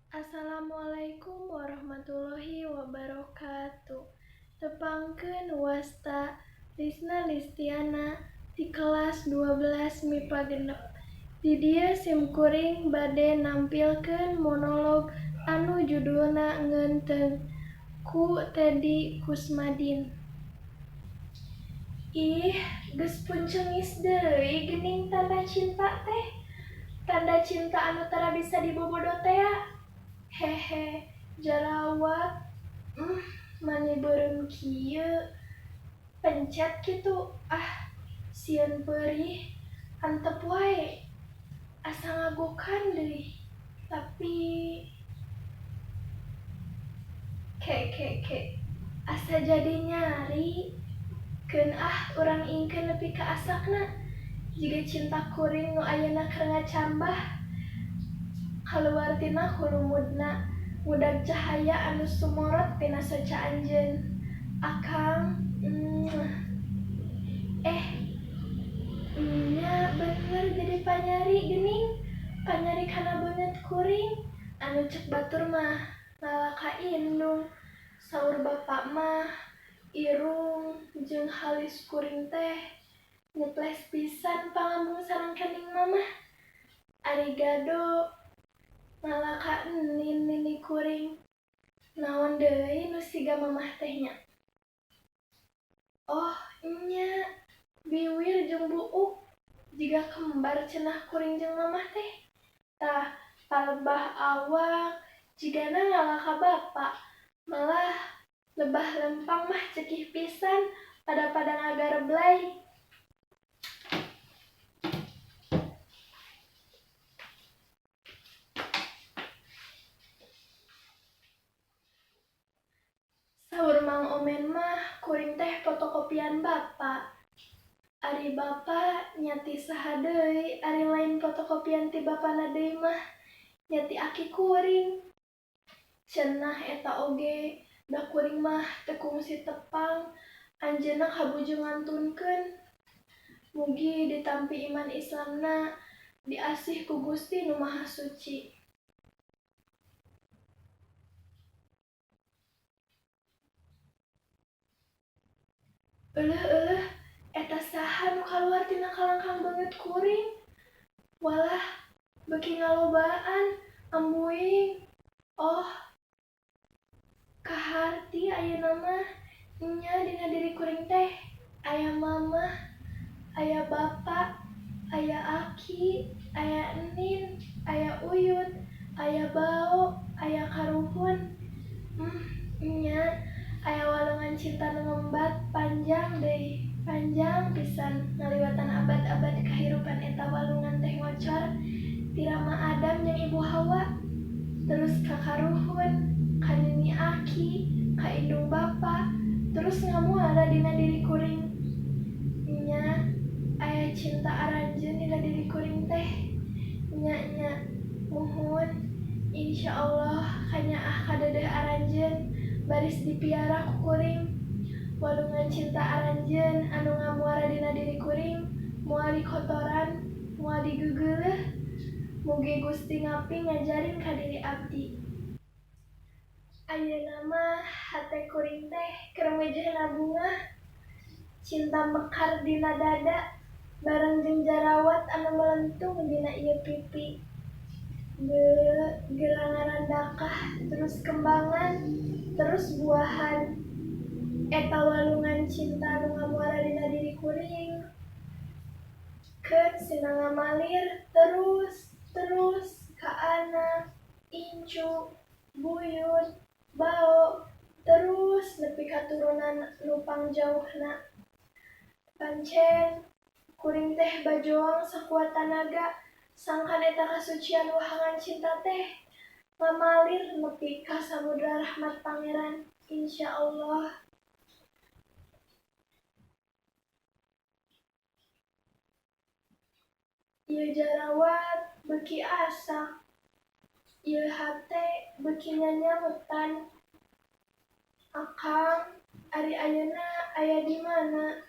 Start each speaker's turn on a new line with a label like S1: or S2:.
S1: Assalamualaikum warahmatullahi wabarakatuh. Tepangkeun wasta Lisna Listiana ti kelas 12 MIPA 6. Di dieu simkuring bade nampilkeun monolog anu judulna Ngeunteung ku Teddy Kusmadin. Ih, geus puncengis deui geuning tanda cinta teh. Tanda cinta anu tara bisa dibobodo tea. Hehe, jarawat, mani beureum kieu, pencet kitu, ah, sieun peurih, antep wae, asa ngagokan deui, tapi ke ke ke, asa jadi nyari, keun ah urang ingkeun nepi ka asakna, jiga cinta kuring nu ayeuna keur ngacambah. Kaluar tina kulumudna, ngudag cahaya anu sumorot tina soca anjeun. Akang, nya bener jadi panyari geuning, panyari kana beungeut kuring, anu cek batur mah ngala ka indung, saur bapa mah irung jeung halis kuring teh nyeples pisan pangambung sareng kening mamah. Ari gado ngala ka enin nini kuring, naon deui nu siga mamah teh nya. Oh nya, biwir jeung buuk jiga kembar cenah kuring jeung mamah teh. Tah palebah awak jigana ngala ka bapa, malah lebah lempang mah cekih pisan pada-pada ngagareblay. Saur Mang Omen mah kuring teh fotokopian bapa. Ari bapa nya ti saha deui, ari lain fotokopian ti bapana deui mah nya ti aki kuring. Cenah eta oge da kuring mah teu kungsi tepang, anjeunna kabujung ngantunkeun. Mugi ditampi iman Islamna, diasih ku Gusti Nu Maha Suci. Euleuh-euleuh, eta saha nu kaluar tina kalangkang beungeut kuring? Walah, beuki ngalobaan, ambuing. Oh, kaharti ayeuna mah nya dina diri kuring teh aya mamah, aya bapa, aya aki, aya enin, aya uyut, aya bao, aya karuhun. Nya aya walungan cinta nu ngembat panjang deui, panjang pisan ngaliwatan abad-abad kahirupan eta walungan teh ngocor ti Rama Adam jeung Ibu Hawa, terus ka karuhun, ka nini aki, ka indung bapa, terus ngamuara dina diri kuring. Nya aya cinta aranjeun dina diri kuring teh. Nya nya muhun insyaallah kanyaah kadeudeuh aranjeun baris dipiara ku kuring. Walungan cinta aranjeun anu ngamuara dina diri kuring moal dikotoran, moal digegeuleuh. Mugi Gusti ngaping ngajarin ka diri abdi. Ayeuna mah hate kuring teh keur mejehna bungah, cinta mekar dina dada bareng jeung jarawat anu melentung dina ieu pipi. Geura ngarandakah terus kembangan, terus buahan. Eta walungan cinta nu ngamuara dina diri kuring. Keun sina ngamalir terus terus ka anak, incu, buyut, bao, terus nepi ka turunan nu pangjauhna. Pancen kuring teh bajoang sakuat tanaga, sangkan eta kasucian wahangan cinta teh ngamalir nepi ka samudra rahmat Pangeran, insyaallah. Ieu jarawat beuki asak, ieu hate beuki nyanyametan. Akang, ari ayeuna aya di mana?